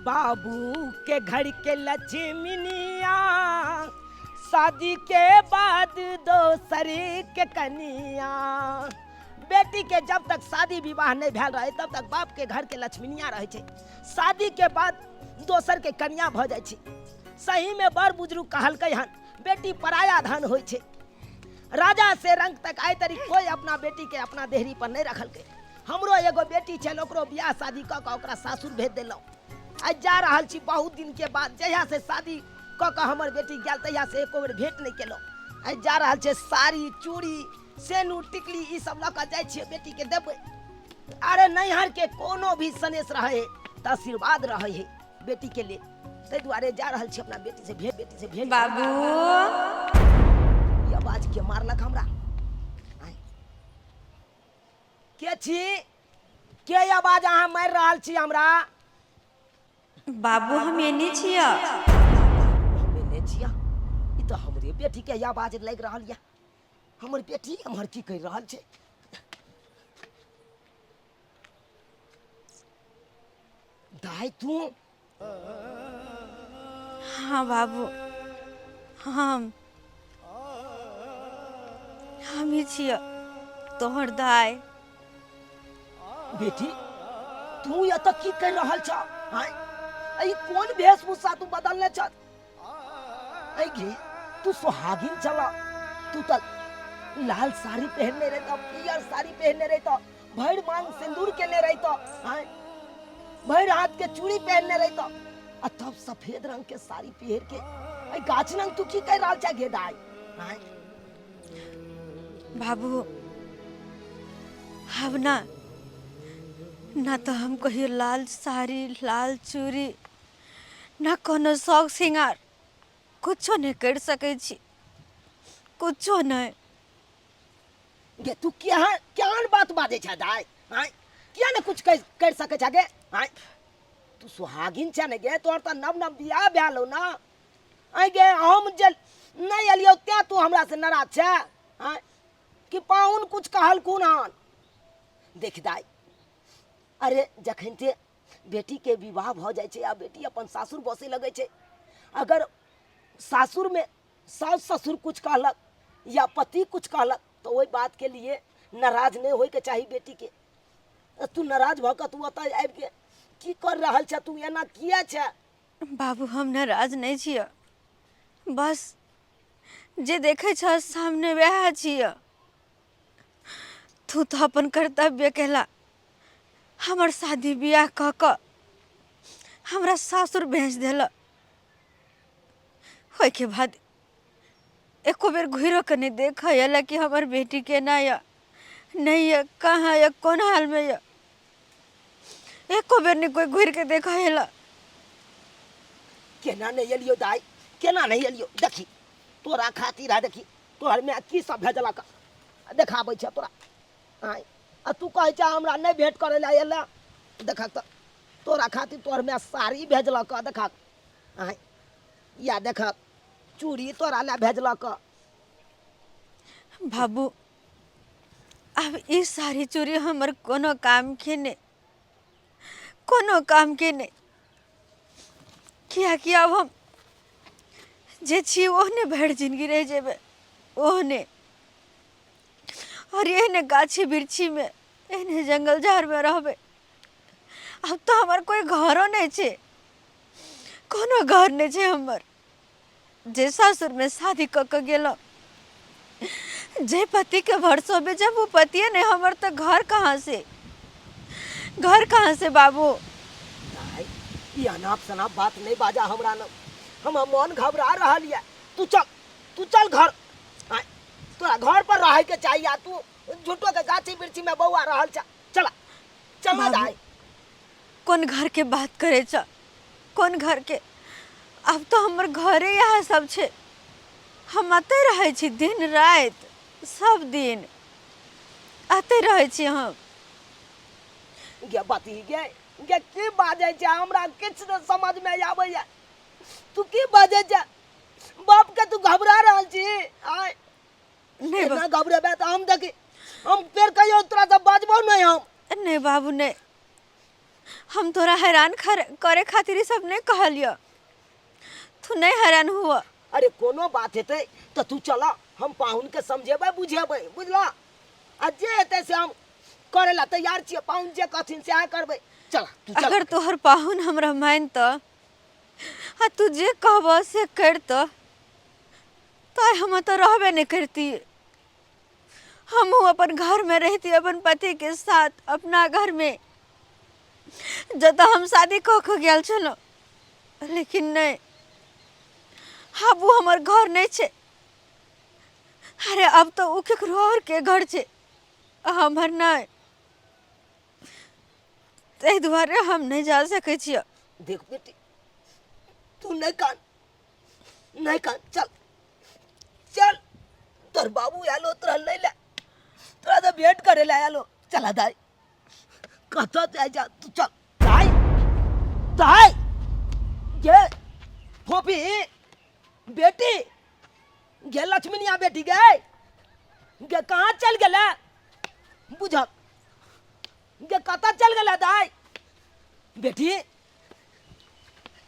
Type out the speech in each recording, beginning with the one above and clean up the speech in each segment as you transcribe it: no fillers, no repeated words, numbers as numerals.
बाबू के घर के लक्ष्मीनिया, शादी के बाद दोसर के कनिया। बेटी के जब तक शादी विवाह नहीं भेल रहे तब तक बाप के घर के लक्ष्मीनिया रहे छै, शादी के बाद दोसर के कनिया भऽ जाइ छै। सही में बड़ बुजुर्ग कहलकै हन, बेटी पराया धन होइ छै। राजा से रंग तक आइ तरी कोई अपना बेटी के अपना देहरी पर नहीं रखलकै। हमरो एगो बेटी छल, ओकरो बियाह शादी कऽ कऽ ओकरा सासुर भेज देलहुँ। आइ जा रहल छी बहुत दिन के बाद, जहिया से शादी कऽ कऽ हमर बेटी गेल तहिया से एको बेर भेंट नहीं केलहुँ। आइ जा रहल छै, साड़ी चूड़ी सेनूर टिकली ई सब लऽ कऽ जाइ छियै बेटी के देबै। अरे नैहर के कोनो भी सनेस रहे तऽ आशीर्वाद रहे है बेटी के लिए, ताहि दुआरे जा रहल छी अपना बेटी से भेंट, बेटी से भेंट। बाबू ई आवाज के मारलक हमरा? आँय। के छी? के आवाज अहाँ मारि रहल छी हमरा? बाबू हम एने छिया। हम एने छिया? ई तऽ हमरे बेटी के आवाज लागि रहल यऽ। हमर बेटी एम्हर की करि रहल छै? दाइ तू? हाँ बाबू, हम ही छिया तोहर दाइ। बेटी तू एतऽ की कर रहल छ? आँय, ई कोन वेशभूषा तू बदलने छ? ऐ गे, तू सोहागिन चला, तू तऽ लाल साड़ी पहनने रही, पियर साड़ी पहनने रही, भरि मांग सिंदूर केने रही, आँय भरि हाथ के चूड़ी पहनने रही, आ तब सफेद रंग के साड़ी पहिर के ऐ गाछ रंग तू की कर रहल छ गे दाई? आँय बाबू, अब ना ना तो हम कहियो लाल साड़ी लाल चूड़ी ना कोनो शौक श्रृंगार कुछो नहीं कर सकै छी, कुछो नहीं। गे तू केहन केहन बात बाजै छ दाई? आँय किया ने कुछ कर सकै छ गे? आँय तू सुहागिन छ ने गे, तोहर तऽ नव नव बियाह भेल हौ ना। आँय गे, हम जे नहीं एलियौ तें तू हमरा से नाराज छ? आँय कि पाहुन कुछ कहलखुन हन? देख दाई, अरे जखन ते बेटीके विवाह भऽ जाइ छै आ बेटी अपन सासुर बसै लगै छै, अगर सासुरमे साउस ससुर कुछ कहलक या पति कुछ कहलक तऽ ओहि बातके लिए नाराज नहि होइके चाही बेटीके। तू नाराज भऽ कऽ तू ओतऽ आबिके की कर रहल छ? तू एना किया छ? बाबू हम नाराज नहीं छियै, बस जे देखै छ सामने वएह छियै। तू तऽ अपन कर्तव्य केला, हमर शादी बियाह कऽ कऽ हमरा सासुर भेज देल, ओहिके बाद एको बेर घुरियो कऽ नहि देखऽ अयलक कि हमर बेटी केना यऽ नहि यऽ, कहाँ यऽ, कोन हालमे यऽ। एको बेर नहि कोइ घुरि कऽ देखऽ अयलक। केना नहि एलियौ दाइ, केना नहि एलियौ? देखी तोरा खातिर है, देखी तोहर माय की सब भेजलक, देखाबै छै तोरा। आँय, आ तू कहै छ हमरा नहि भेंट करै लए एलै? देखक तऽ तोरा खातिर तोहर माय साड़ी भेजलक, देखक। आँय या देखक चूड़ी तोरा लए भेजलक। बाबू आब ई साड़ी चूड़ी हमर कोनो काम के नहि, कोनो काम के नहि, कियाकि आब हम जे छी ओहने भरि जिनगी रहि जेबै ओहने, और एहने गाछी वृक्षीमे एहने जंगल झाड़मे रहबै। आब तऽ हमर कोइ घरो नहि छै, कोनो घर नहि छै हमर। जे सासुरमे शादी कऽ कऽ गेलहुँ, जे पतिके भरसोमे, जब ओ पतिए नहि हमर तऽ घर कहाँ से, घर कहाँ से बाबू? दाइ, ई अनाप शनाप बात नहि बाजा हमरा न, हमर मन घबरा रहल यऽ। तू चल, तू चल घर। आँय, तोरा घर पर रहै के चाही आ तू झूठो के गाछी वृक्षी में बौआ रहल छ। चला चला बाबू, दाइ। कोन घर के बात करे छ, कोन घर के? आब तो हमर घरे इएह सब छै, हम अतै रहै छी दिन राति सब दिन अतै रहै छी हम। गे बती गे, गे की बाजै छै हमरा किछु नहि समझ में आबैया। तू की बाजै छै? बाप के तू घबरा रहल छी? आय नहीं एना घबरेबे तऽ हम देखी हम फेर कहियो तोरा से बाजबो नहीं हम। नहीं बाबू नहीं, हम तोरा हैरान करे खातिर ई सब नहि कहलियऽ, तू नहि हैरान हुअ। अरे कोनो बात हेतै तऽ तू चल, हम पाहुनके समझेबै बुझेबै, बुझलऽ? आ जे हेतै से हम करै लए तैयार छियै, पाहुन जे कहथिन सएह करबै। चल तू चल। अगर तोहर पाहुन हमरा मानतऽ आ तू जे कहबऽ से करतऽ तऽ हम तऽ रहबे नहि करती। हमहूँ अपन घरमे रहती अपन पतिके साथ, अपना घरमे जतऽ हम शादी कऽ कऽ गेल छलहुँ। लेकिन नहि, आब ओ हमर घर नहि छै। अरे आब तऽ ओ केकरो आओरके घर छै, हमर नहि। ताहि दुआरे हम नहि जा सकै छियै। देख बेटी, तू नहि कान, नहि कान, चल चल, तोर बाबू आयल हो तोरा लै ले, तोरा से भेंट करे ले आयल हो। चला दाई, कतऽ जाय जा तू, चल दाई। दाई गे, फोफी बेटी गे, लक्ष्मीनिया बेटी गे, गे कहाँ चल गेलै? बुझल गे कतऽ चल गेलै दाई बेटी?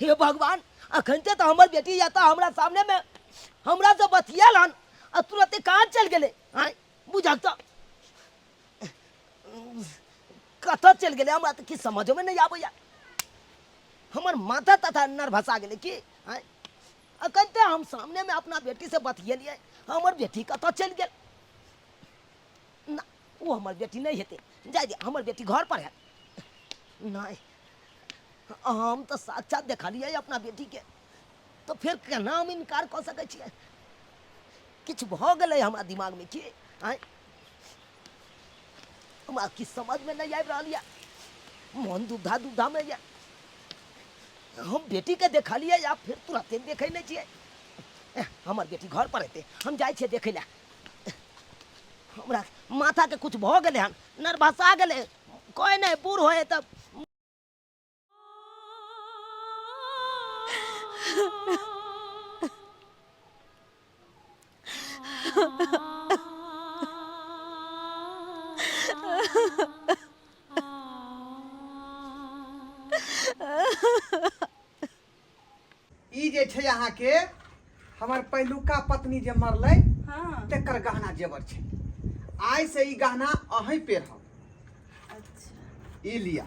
हे भगवान, अखन तऽ हमर बेटी या तऽ हमरा सामने में हमरा से बतियाल हन आ तुरंते कहाँ चल गेलै? आँय बुझल तऽ कतऽ चलि गेलै, हमरा तऽ किछु समझोमे नहि आबैया। हमर माथा तथा नर्भसा गेलै की। आँय अखन तऽ हम सामनेमे अपना बेटीसँ बतियेलियै, हमर बेटी कतऽ चलि गेल? ना, ओ हमर बेटी नहि हेतै, जाय दे, हमर बेटी घर पर हैत। नहि, हम तऽ साक्षात देखलियै अपना बेटीके, तऽ फेर केना हम इनकार कऽ सकै छियै? किछु भऽ गेलै हमरा दिमागमे की? आँय हमरा किछु समझमे नहि आबि रहल यऽ, मोन दुविधा दुविधामे यऽ। हम बेटीके देखलियै आ फेर तुरन्ते देखै नहि छियै। हमर बेटी घर पर हेतै, हम जाइ छियै देखै लए। हमरा माथाके किछु भऽ गेलै हन, नर्भसा गेलै, कोइ नहि बूढ़ होइ तऽ। ई जे छै अहाँके हमर पहिलुका पत्नी जे मरलै तकर गहना जेवर छै। आइ से ई गहना अहीं पेरहब। ई लिअ,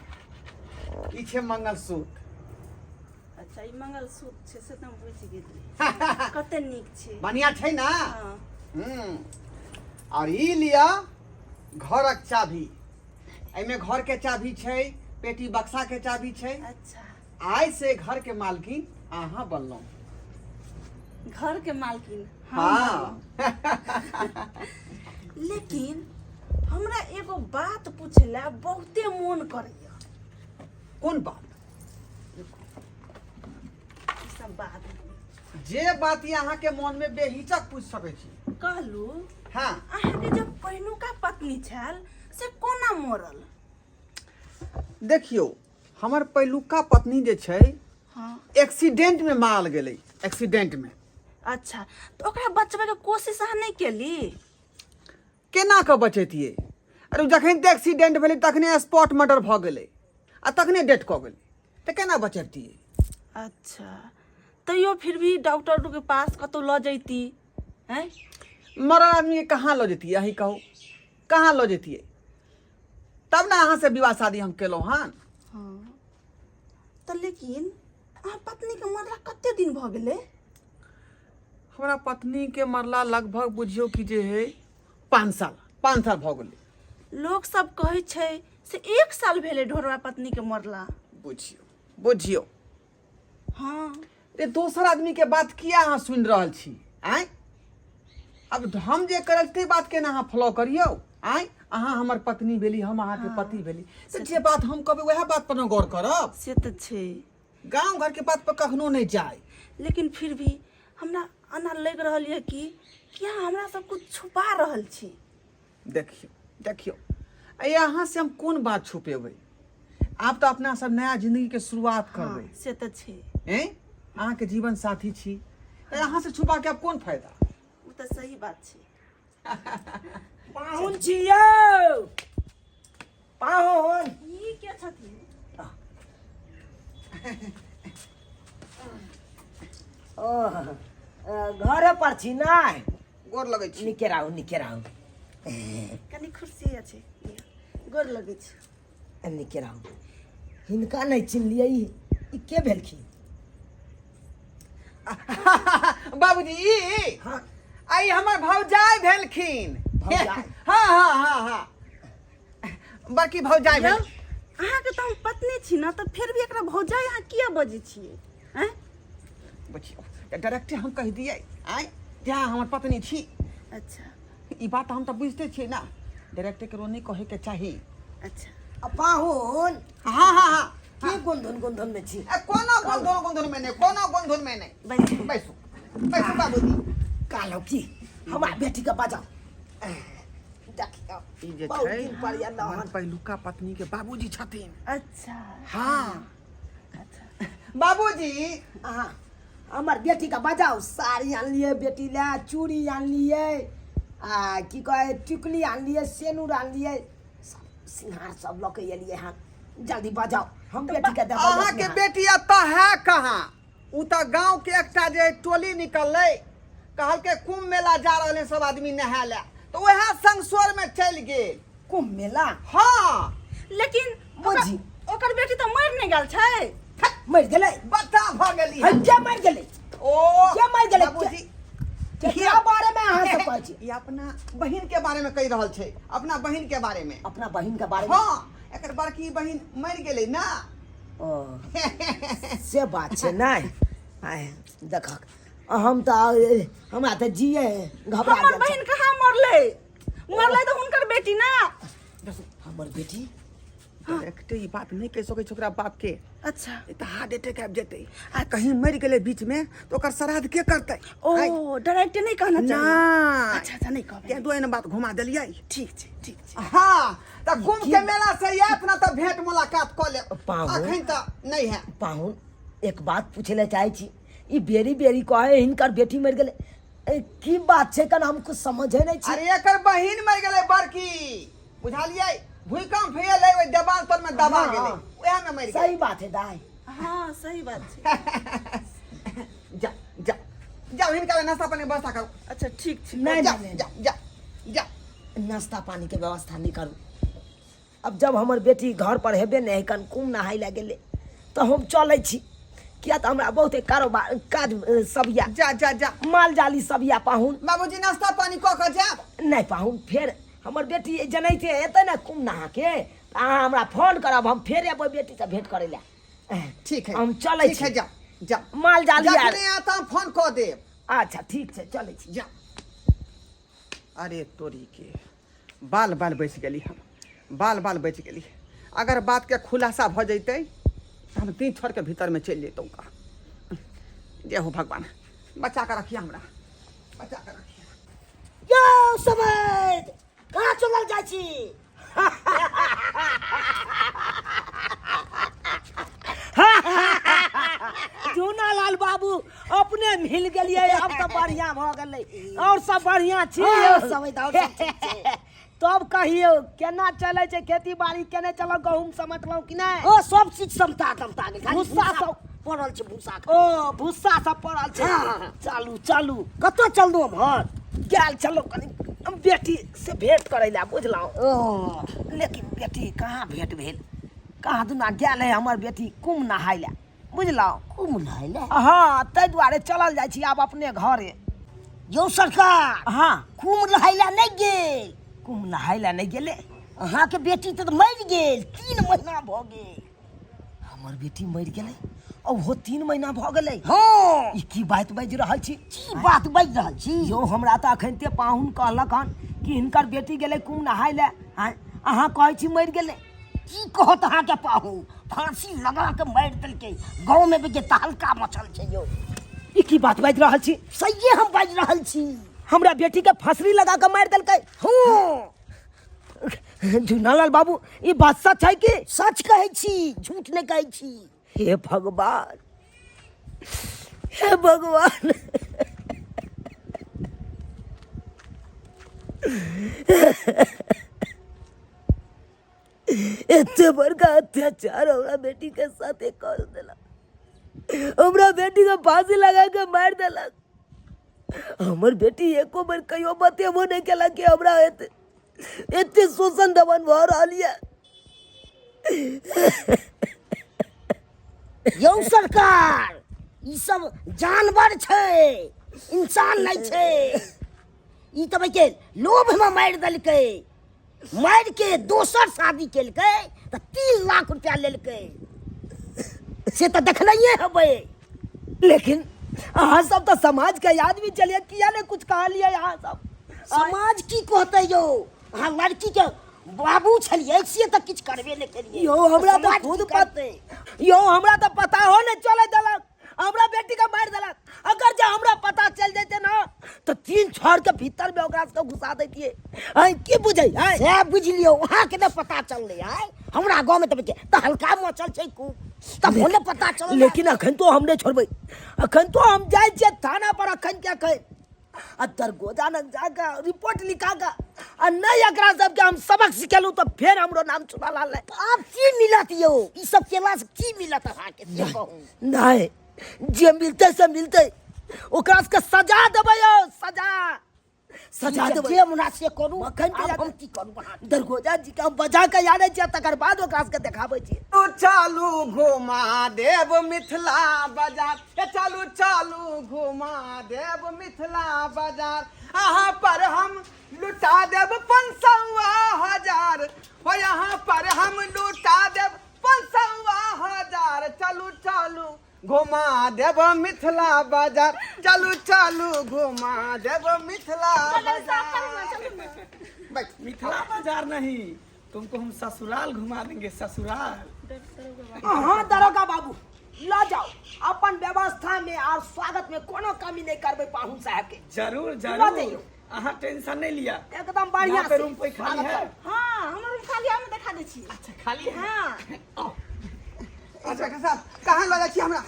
ई छै मंगलसूत्र। अच्छा, ई मंगलसूत्र छै से तऽ हम बुझि गेलियै, कते नीक छै। बढ़िया छै ना? हँ। और ई लिअ घरक चाभी, एहिमे घर के चाभी छै, पेटी बक्सा के चाभी छै। आइ से घर के मालकिन अहाँ बनलहुँ। घर के मालकिन? हाँ। लेकिन हमरा एगो बात पूछे ला बहुते मोन करैया। कोन बात? ई सब बात जे बात ये अहाँ के मन में बेहिचक पूछ सकै छी। कहलू। हाँ। अहाँके जब पहिनुका पत्नी छल से कोना मरल? देखियौ, हमर पहिलुका पत्नी जे छै एक्सीडेंट में मारल गेलै, एक्सीडेंट में। अच्छा, तऽ ओकरा बचबैके कोशिश अहाँ नहि केली? केना कऽ बचैतियै? अरे जखन तऽ एक्सीडेंट भेलै तखने स्पॉट मर्डर भऽ गेलै आ तखने डेथ कऽ गेलै, तऽ केना बचैतियै? अच्छा, तैयो फिर भी डॉक्टर के पास कतहु लऽ जैती? हैं, मरल आदमीके कहाँ लऽ जैतियै? अहीं कहू, कहाँ लऽ जैतियै? तब ने अहाँ से विवाह शादी हम केलहुँ हन। हँ, तऽ लेकिन अहाँ पत्नीके मरला कते दिन भऽ गेलै? हमरा पत्नीके मरला लगभग बुझियौ कि जे है 5 साल, 5 साल भऽ गेलै। लोक सब कहै छै से 1 साल भेलै ढोरबा पत्नीके मरला। बुझियौ, बुझियौ। रे, दोसर आदमीके बात किया अहाँ सुनि रहल छी? आँय, अब हम जे करल ते बात के ना अहाँ फॉलो करियौ। आँय, अहाँ हमर पत्नी भेली, हम अहाँके पति भेली, तऽ जे बात हम कहबै वएह बात पर ने गौर करब। से तऽ छै। गाँव घरके बात पर कखनो नहि जाय। लेकिन फिर भी हमरा एना लागि रहल यऽ कि अहाँ हमरा सब कुछ छुपा रहल छी। देखियौ, देखियौ, अइ अहाँ से हम कोन बात छुपेबै? आब तऽ अपना सब नया जिंदगी के शुरुआत करबै। से तऽ छै। हैं, अहाँके जीवन साथी छी, तऽ अहाँ से छुपा के आब कोन फायदा? ओ तऽ सही बात छै। पाहुन छी यौ, पाहुन। ई के छथिन? ओ घरे पर छी नहि? गोर लगै छी। नीके रहू, नीके रहू। कनी खुशी अछि, लिअ। गोर लगै छी। नीके रहू। हिनका नहि चिन्हलियै, ई के भेलखिन? बाबूजी, ई हाँ। आई हमर भौजाई भेलखिन। भौजाइ? हाँ हाँ हाँ हाँ, बड़की भौजाई यौ, भेल। अहाँके तऽ हम पत्नी छी ने, तऽ फिर भी एकरा भौजाइ अहाँ किया बजै छियै? आँय? बुझियौ तऽ डायरेक्टे हम कहि दियै आँय जे अहाँ हमर पत्नी छी। अच्छा। ई बात हम तऽ बुझिते छियै ने, डायरेक्टे केकरो नहि कहैके चाही। अच्छा। आ पाहुन, हाँ हाँ हाँ। की गुंधुन गुंधुन में छी? ए, कोनो गुंधुन गुंधुन में नहीं, कोनो गुंधुन में नहीं। बैसू। बैसू बैसू बाबूजी। कहलहुँ की हमरा बेटी के बजाउ, देखियौ। ई जे बहुत छै दिन पर एलहुँ हमर हन। पहिलुका पत्नी के बाबूजी छथिन। अच्छा। हाँ। अच्छा। बाबूजी। अहाँ हमर बेटी के बजाउ। साड़ी आनलियै बेटी लए, चूड़ी आनलियै, आ की कहै, टिकुली आनलियै, सेनुर आनलियै, सब सिंघार सब लऽ के एलियै हन। जल्दी बजाउ, हम बेटी के देबै। अहाँके बेटी एतऽ है कहाँ? उ तऽ गाँव के एकटा जे टोली निकललै, कहलकै कुंभ मेला जा रहल है सब आदमी नहाय लए, तऽ वएह संगसोर में चलि गेल। कुंभ मेला? हाँ। लेकिन बुझी। ओकर बेटी तऽ मरि नहि गेल छै? मरि गेलै। बच्चा भऽ गेली। है, के मरि गेलै? ओ के मरि गेलै? बाबूजी। केकरा बारे में अहाँ सब कहै छी? ई अपना बहिन के बारे में कहि रहल छै, अपना बहिन के बारे में। अपना बहिन के बारे में? हाँ, एकर बड़की बहिन मरि गेलै ना। ओ, से बात छै। नहि आय देखक, हम तऽ हमरा तऽ जिए घबरा हमर गेल बहिन कहाँ मरलै? मरलै तऽ हुनकर बेटी ना। छै। हमर बेटी? डायरेक्टे ई बात नहि कहि सकै छै ओकरा बाप के। अच्छा। ई तऽ हार्ट अटैक आबि जेतै। आ कहीं मरि गेलै बीच में तऽ ओकर श्राद्ध के करतै? ओ, डायरेक्ट नहि कहना चाही? नहि। अच्छा अच्छा, नहि कहबै। तें दुआरे ने बात घुमा देलियै। ठीक छै, ठीक छै। हाँ, तऽ कुंभ के मेला से आयत ना तऽ भेंट मुलाकात कऽ लेब। पाहुन। अखन तऽ नहि है। पाहुन, एक बात पूछे ले चाहै छी, ई बेरी बेरी कहे हिनकर बेटी मरि गेलै, ए, की बात छै? कन हम कुछ समझे नहि छी। अरे, एकर बहिन मरि गेलै बड़की, बुझलियै? भूकंप एलै, ओहि देवाल तर में दबा गेलै, ओएह में मरि गेलै। सही बात है दाई। हाँ, सही बात छै। जा जा जाओ, हिनका लए नाश्ता पानी व्यवस्था करू। अच्छा, ठीक छै। नहि। जा। नहि। जा जा जा। नाश्ता पानी के व्यवस्था नहीं करू। अब जब हमर बेटी घर पर हेबे नहि कन, कुम नहाय लए गेलै, तऽ हम चलै छी, किया तऽ हमरा बहुते कारोबार काज सब या। जा जा जा। माल जाली सब या पाहुन। बाबूजी, नाश्ता पानी कऽ कऽ जायब। नहि पाहुन, फेर हमर बेटी जनैते एतै ने कुम नहा के, तऽ अहाँ हमरा फोन करब, हम फेर एबै बेटीसँ भेंट करै लए। ठीक है। हम चलै ठीक है। छी। जा जा। माल जाली आर। जखने आयत हम फोन कऽ देब। अच्छा, ठीक छै, चलै छी। जा। अरे तोरी के, बाल बाल बचि गेली हम, बाल बाल बचि गेली। अगर बातके खुलासा भऽ जैतै तऽ हम तीन छोड़के भीतरमे चलि जैतहुँ का। जय हो भगवान, बचा कऽ रखिए हमरा, बचा कऽ रखिए। यौ समैध, कहाँ चलल जाइ छी? जूनालाल बाबू, अपने मिल गेलियै, आब तऽ बढ़िआँ भऽ गेलै। आओर सब बढ़िआँ छी? हँ, समैध, आओर सब ठीक छै। तब कहियौ, केना चलै छै खेती बाड़ी? केने चलौ? गहूम समेटलहुँ कि नहि? ओ सब चीज समटा तमटा गेल, खाली भुस्सा भूसा सब पड़ल छै, भूसा। ओ, भुस्सा सब पड़ल छै। हाँ। चलू चलू। कतऽ चलू उम्हर? गेल चलू कनि बेटी से भेंट करै लए, बुझलहुँ? ओ। लेकिन बेटी कहाँ भेंट भेल? कहाँ दुना गेल है हमर बेटी कुम नहाय लए, बुझलहुँ? कुम नहाय लए? हाँ, ताहि दुआरे चलल जाइ छी आब अपने घरे। यौ सरकार। हाँ। कुम नहाय लए नहि गेल। कुम नहाय लए नहि गेलै? अहाँके बेटी तऽ मरि गेल, 3 महीना भऽ गेल। हमर बेटी मरि गेलै, ओहो 3 महीना भऽ गेलै? हँ। ई की बात बाजि रहल छी? की बात बाजि रहल छी? यौ, हमरा तऽ अखनते पाहुन कहलक हन कि हिनकर बेटी गेलै कुम नहाय लए। आँय, अहाँ कहै छी मरि गेलै? की कहत अहाँके पाहुन, फांसी लगा के मारि देलकै। गाँव में भी जे तहलका मचल छै यौ। ई की बात बाजि रहल छी? सहिए हम बाजि रहल छी। हमरा बेटी के फांसरी लगा के मारि देलकै? हँ। झुनालाल बाबू, ई बात सच है कि? सच कहै छी, झूठ नहि कहै छी। हे भगवान, हे भगवान! एते बड़का अत्याचार हमरा बेटी के साथे कर देला। हमरा बेटी के फांसी लगा के मारि देलक। हमर बेटी एको बेर कहियो बतेबो नहि केलक कि हमरा एते एते शोषण दमन भऽ रहल यऽ। यौ सरकार, ई सब जानवर छै, इंसान नहि छै। ई तऽ के लोभमे मारि देलकै, मारि के दोसर शादी केलकै तऽ 3 लाख रुपया लेलकै, से तऽ देखनैये हेबै। लेकिन अहाँ सब तऽ समाज के आदमी चलिए, किया ने कुछ कहलियै अहाँ सब? समाज की कहतै यौ? अहाँ लड़की के बाबू छलियै से तऽ किछु करबे नहि केलियै। यौ हमरा तऽ समाज खुद की करतै? यौ हमरा तऽ पता हो नहि चलै देलक, हमरा बेटी के मारि देलक। अगर जे हमरा पता चल जैते ना तऽ 3 छड़ के भीतर में ओकरा सबके घुसा दैतियै। आँय की बुझै? आँय सएह बुझि लियौ, अहाँके नहि पता चललै। आँय हमरा गाँवमे तऽ बुझियै, तऽ हल्का मचल छै खूब, तब नहि पता चलल। लेकिन अखन तो हम नहि छोड़बै, अखन तो हम जाइ छियै थाना पर अखन के अखन, आ दरगोजा लग जाके रिपोर्ट लिखा के, आ नहि एकरा सबके हम सबक सिखेलहुँ तऽ फेर हमरो नाम चुना लाल। आब की मिलत यौ? ई सब केलासँ की मिलत अहाँके से कहू? नहि, जे मिलतै से मिलतै, ओकरा सबके सजा देबै यौ, सजा सजा देबै। जे मुना से करू, अखन के आब जाके हम की करू? अहाँके दरगोजा जी के हम बजा के आनै छियै, तकर बाद ओकरा सबके देखाबै छियै। चलू घुमा देब मिथिला बाजार, ए चलू चलू घुमा देब मिथिला बाजार, अहाँ पर हम लुटा देब 500,000, हो यहाँ पर हम लुटा देब 500,000, चलू चलू घुमा देब मिथिला बाजार, चलू चलू घुमा देब मिथिला बाजार। मिथिला बाजार नहीं, तुमको हम ससुराल घुमा देंगे, ससुराल। अहाँ दरोगा बाबू ल जाओ अपन व्यवस्था में और स्वागत में कोनो कमी नहीं करबै पाहुन साहब के। जरूर ल जरूर, जइयो। अहाँ टेंशन नहीं लिया, एकदम बढ़िया यहाँ पे से रूम कोई खाली है? हाँ, हमर रूम खाली है, हम देखा दै छी। अच्छा खाली है? हाँ। इंस्पेक्टर साहब कहाँ लऽ जाइ छी हमरा?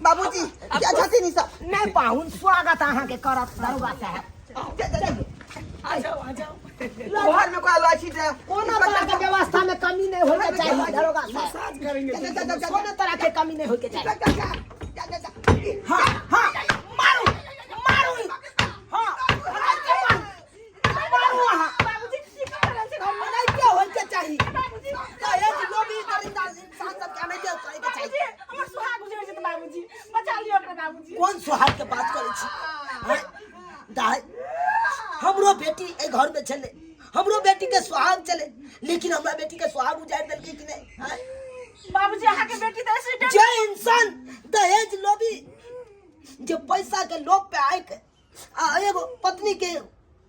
बाबूजी क्या छथिन ई सब? नहीं पाहुन, स्वागत अहाँ के करत दरोगा साहब। आ जाओ आ जाओ। घर में कोई लऽ छी तऽ कोनो तरह के व्यवस्था में कमी नहीं होके चाहिए दरोगा साहब। मसाज करेंगे तुमको। कोनो तरह के कमी नहीं होके चाहिए। हाँ हाँ, मारू मारू, हाँ मारू मारू अहाँ। बाबूजी की कर रहल छै घरमे? नहीं क्या होके चाहिए? बाबूजी, दहेज लोभी दरिंदा इंसान सब के नहीं करे के चाहिए। बाबूजी हमर सुहाग उजड़ि जेतै, बाबूजी बचा लियौ ओकरा। बाबूजी कोन सुहाग के बात करै छी? आँय? दाइ, हमरो बेटी एहि घर में छलै, हमरो बेटी के सुहाग छलै, लेकिन हमरा बेटी के सुहाग उजाड़ि देलकै कि नहि? आँय? बाबूजी अहाँके बेटी तऽ एक्सीडेंट। जे इंसान दहेज लोभी जे पैसा के लोभ पे आइ के आ एगो पत्नी के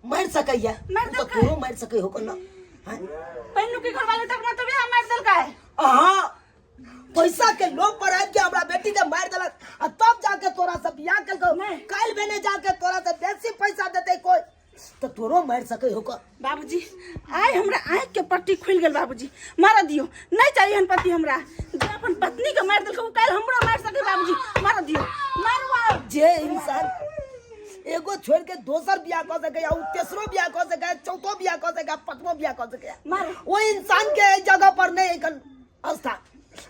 मारि सकैया, मारि ओ तऽ देलकै। तोरो मारि सकै हो कोना? आँय? पहिलुकी घरवाली तक मतलब यहाँ मारि देलकै। अहाँ पैसा के लोभ पर आबि के हमरा बेटी के मारि देलक, आ तब जाके तोरा से बियाह केलकौ। नहि। काल्हि भेने जाके तोरा से बेसी पैसा देतै कोई तऽ तोरो मारि सकै हो का। बाबूजी आइ हमरा आँखि के पट्टी खुलि गेल। बाबूजी मारऽ दियौ, नहि चाही एहन पति हमरा। जे अपन पत्नी के मारि देलकै ओ काल्हि हमरो मारि सकै। बाबूजी मारऽ दियौ, मारू आब। जे इंसान एगो छोड़ के दोसर बियाह कऽ सकैया, उ तेसरो बियाह कऽ सकैया, चौथो बियाह कऽ सकैया, पाँचमो बियाह कऽ सकैया। मारू। ओ इंसान के एहि जगह पर नहि एखन स्थान,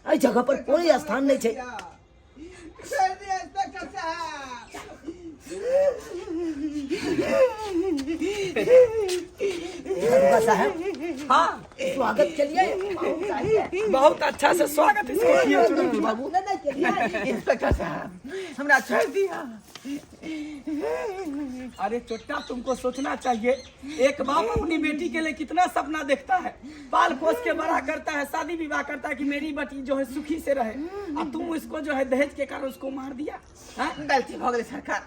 एहि जगह पर कोई स्थान नहीं छै। छोड़ि दिअ इंस्पेक्टर साहब। दरोगा साहब हाँ स्वागत के लिए बहुत अच्छा से स्वागत इसको किए चुनौती बाबू। नहीं नहीं के लिए। इंस्पेक्टर साहब हमरा छोड़ि दिअ। अरे चोट्टा, तुमको सोचना चाहिए, एक बाप अपनी बेटी के लिए कितना सपना देखता है, पाल पोस के बड़ा करता है, शादी विवाह करता है कि मेरी बेटी जो है सुखी से रहे, और तुम उसको जो है दहेज के कारण उसको मार दिया, हैं? गलती भऽ गेलै सरकार,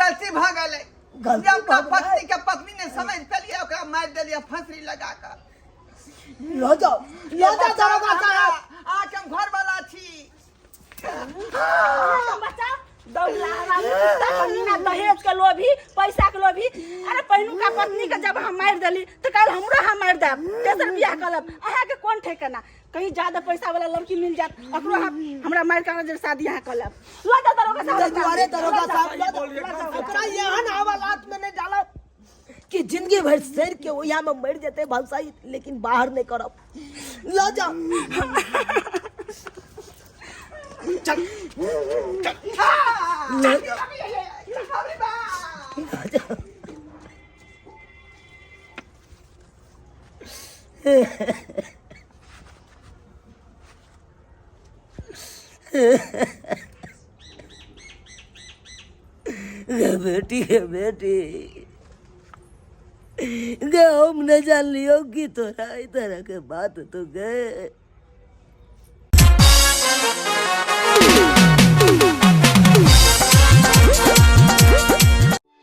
गलती भऽ गेलै। गलती जे अपना भऽ गेलै। पत्नी के पत्नी ने समझ पेलियै, ओकरा मारि देलियै फांसी लगा कऽ। ल जाओ ल जाओ दरोगा साहब। अहाँके हम घर वाला छी। बच्चा दौड़ला हरामी कुत्ता कमीना, दहेज के लोभी, पैसा के लोभी। अरे पहिलुका पत्नी के जब हम मारि देली तऽ काल्हि हमरो अहाँ मारि देब, तेसर बियाह कऽ लेब। अहाँके कोन ठेकाना, कहीं ज्यादा पैसा वाला लड़की मिल जात, ओकरो अहाँ हमरा मारि के जे शादी अहाँ कऽ लेब। लऽ जाउ दरोगा साहब। ताहि दुआरे दरोगा साहब सही बोल रहे हो। ओकरा एहन हवालात में नहीं डालब कि जिंदगी भरि सड़ के ओहिया में मरि जेतै भलसाई, लेकिन बाहर नहीं करब। ल जाओ। चल चल चल। गे बेटी, गे बेटी, गे हम नहीं जानलियो कि तोरा ई तरह के बात तो गे।